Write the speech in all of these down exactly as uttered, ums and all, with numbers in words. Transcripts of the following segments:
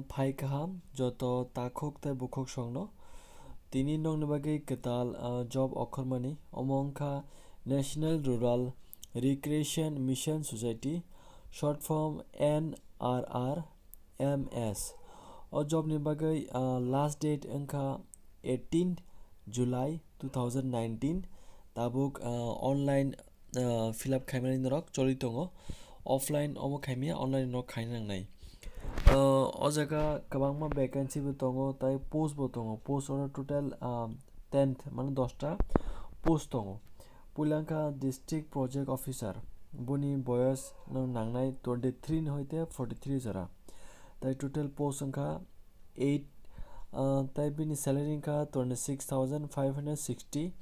Phai kaham joto takhuk tei bukhuk songno. Tini nokni bagwi kwtal, ah, job okhormani, omo wngkha National Rural Recreation Mission Society, short form N R R M S. O job ni bagwi, ah, last date wngkha eighteen July two thousand nineteen. Tabuk, ah, online, ah, fill up khaimani norok choli tongo. Offline omo khaimya, online norok khaina nangnai. Ah, o jaga kwbangma vacancy bo tongo, tai post bo tongo. Post oro total, ah, tenth, mane dosta post tongo. Puila wngkha District Project Officer, boni boyos no nangnai twenty three ni hoite forty three jora. Tai total post wngkha eight, ah, tai bini salary wngkha twenty six thousand five hundred sixty.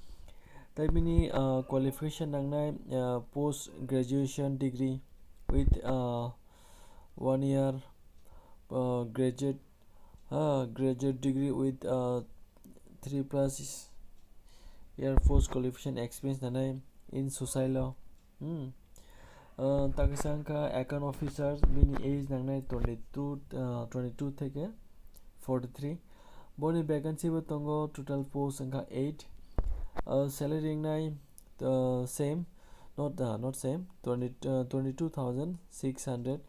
Tai bini, ah, qualification nangnai, ah, post graduation degree with, ah, one year, ah, graduate, ah, graduate degree with, ah, three plus year post qualification experience nangnai in sosailo. Hmm. Ah, takisa wngkha account officer, bini age nangnai twenty two, ah, twenty two theke forty three. Boni vacancy bo tongo, total post wngkha eight. Ah, salary wngnai, ah, same, not, ah, not same, twenty, ah, twenty two thousand six hundred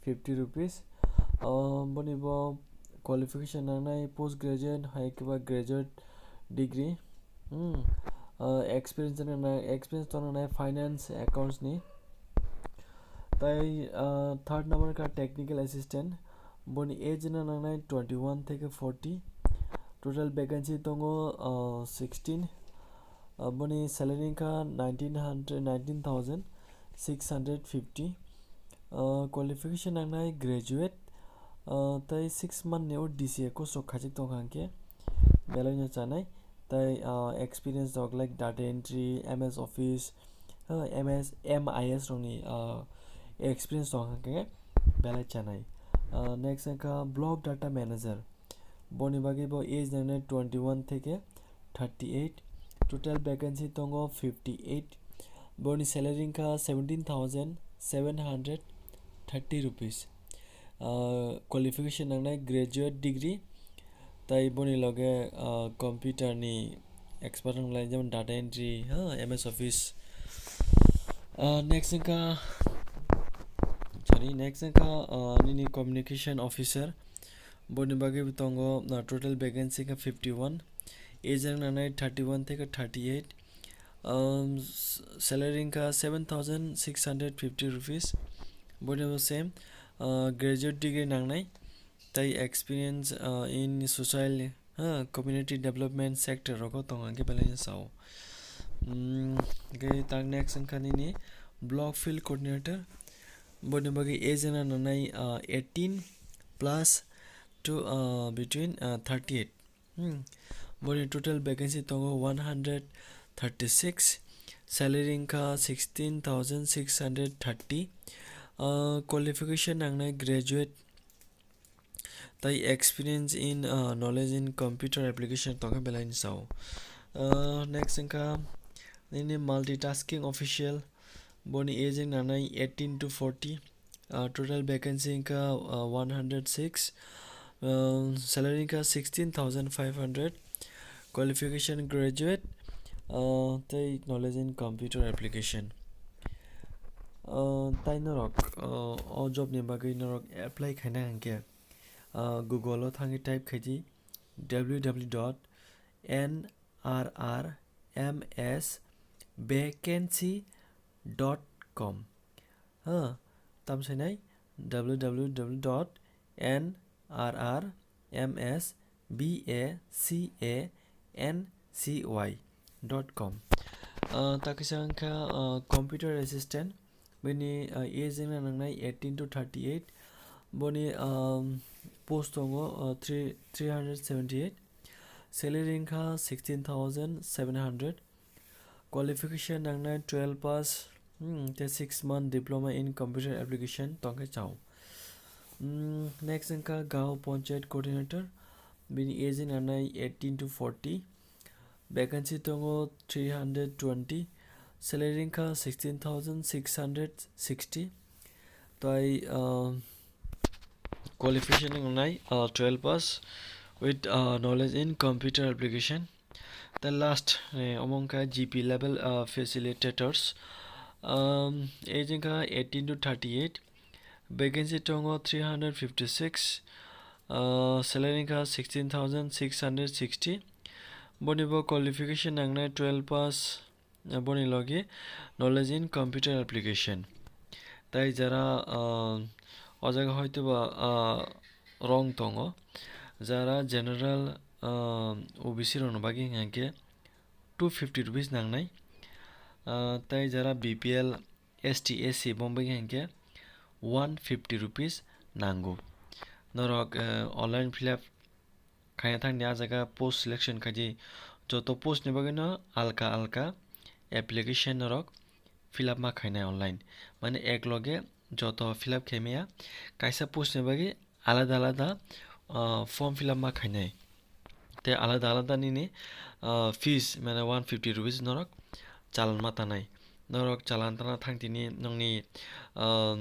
fifty rupees. Ah, boni bo qualification nangnai post graduate, hai khe ba graduate degree. Hmm. Ah, experience nangnai, experience tongnai finance, accounts ni. Tai, ah, third number ka technical assistant. Boni age na nangnai twenty one theke forty. Total vacancy tongo, ah, sixteen. Ah, boni salary wngkha nineteen hundred, nineteen thousand six hundred fifty. Ah, qualification nangnai graduate, ah, tai six month ni o D C A course rok khaijak tongkha hwnkhe belai no chanai. Tai, ah, experience rok like data entry, M S Office, ah, M S, M I S rokni, ah, experience tongkha hwnkhe belai chanai. Ah, next wngkha block data manager. Boni bagwi bo age nangnai twenty one theke thirty eight. Total vacancy tongo fifty eight. Boni salary wngkha seventeen thousand seven hundred thirty rupees. Ah, qualification nangnai graduate degree. Tai boni loge, ah, computer ni expert wng lai, jemon data entry, ha, M S Office. Ah, next wngkha, sorry, next wngkha, ah, nini communication officer. Boni bagwi bo tongo, ah, total vacancy wngkha fifty one, age wng nangnai thirty one theke thirty eight. Um, s-, salary wngkha seven thousand six hundred fifty rupees. Boni bo same, ah, graduate degree nangnai, tai experience, ah, in social, ha, community development sector rogo tongo hwnkhe belai no sao. Mm, hwnkhe tak next wngkha nini block field coordinator. Boni bagwi age wngna nangnai, ah, eighteen plus to, ah, between, ah, thirty eight. Hmm. Boni total vacancy tongo one hundred thirty six. Salary wngkha sixteen thousand six hundred thirty. Ah, qualification nangnai graduate. Tai experience in, uh, knowledge in computer application tongkha belai ni sao. Uh, next wngkha nini multitasking official, boni age wng nanai eighteen to forty. Uh, total vacancy wngkha, uh, one hundred six. Uh, salary wngkha sixteen thousand five hundred. Qualification graduate, uh, tei knowledge in computer application. Uh, tai norok, uh, o job ni bagwi norok apply khaina hwnkhe, uh, Google o thangwi type khaidi, W W W dot N R R M S vacancy dot com. Ha, tam sainai, W W W dot N R R M S B A C A N C Y dot com. Ah, takisa wngkha, ah, computer assistant, bini, ah, age wngna nangnai eighteen to thirty eight. Boni, um, post tongo, ah, three, three hundred seventy eight. Salary wngkha sixteen thousand seven hundred. Qualification nangnai twelve pass, hmm, tei six month diploma in computer application tongkhe chao. Hmm, next wngkha Gao Panchayat Coordinator, bini age nangnai eighteen to forty. Vacancy tongo three hundred twenty. Salary wngkha sixteen thousand six hundred sixty. Tai, ah, Qualification wngnai, uh, twelve pass with, uh, knowledge in computer application. The last, eh, omo wngkha G P level, uh, facilitators. Um, age wngkha eighteen to thirty-eight. Vacancy tongo three hundred fifty-six. Uh, salary wngkha sixteen thousand six hundred sixty. Boni bo qualification nangnai twelve pass, boni logi knowledge in computer application. Tai jara, ah, o jaga hoitoba, ah, wrong tongo. Jara general, ah, O B C rokni bagwi hwnkhe two fifty rupees nangnai. Ah, tai jara B P L, S T, S C bom bagwi hwnkhe one fifty rupees nango. Norok, ah, online fill up khaina thangni a jaga post selection khaidi, joto post ni bagwi no alka alka application norok fill up ma khainai online, mane ek loge joto fill up khaimaya, kaisa post ni bagwi alada alada, ah, form fill up ma khainai, te alada alada nini, ah, fees mane one fifty rupees norok chalan ma tanai, norok chalan tana thang tini nongni, ah,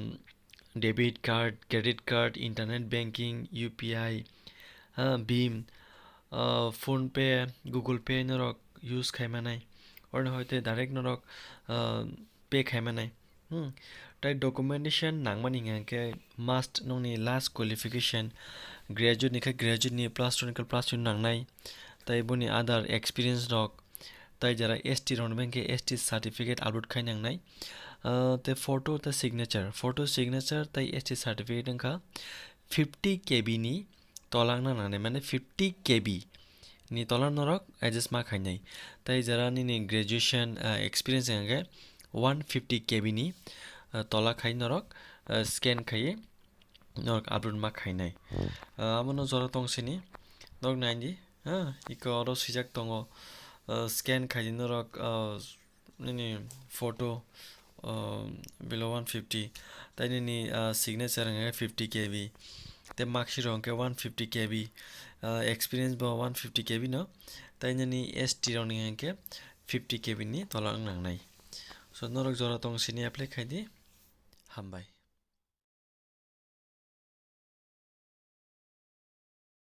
debit card, credit card, internet banking, U P I, ha, bhim, ah, PhonePe, Google Pay norok use khaimanai, oroni hoite direct norok, ah, pay khaimanai. Hmm. Tai documentation nangmani hwnkhe must nongni last qualification, graduate ni khe graduate ni plus two ni khe plus two nangnai, tai boni other experience rok, tai jara S T rokni bagwi khe S T certificate upload khai nangnai. Ah, te photo te signature, photo signature tai S T certificate wngkha fifty K B ni tola wngna nangnai, mane fifty K B ni tola norok adjust ma khainai. Tai jara nini graduation, ah, experience hwnkhe one fifty K B ni, ah, tola khai norok, ah, scan khaiwi norok upload ma khainai. Ah, abono jora tong sini norok naidi, ha, iko oro swijak tongo, ah, scan khaidi norok, ah, nini photo, ah, below one fifty, tai nini, ah, signature hwnkhe fifty K B, tei marksheet rok hwnkhe one fifty K B, ah, experience bo one fifty K B no, tai nini S T rokni hwnkhe fifty K B ni tola wng nangnai. So norok jora tong sini apply khaidi, hambai.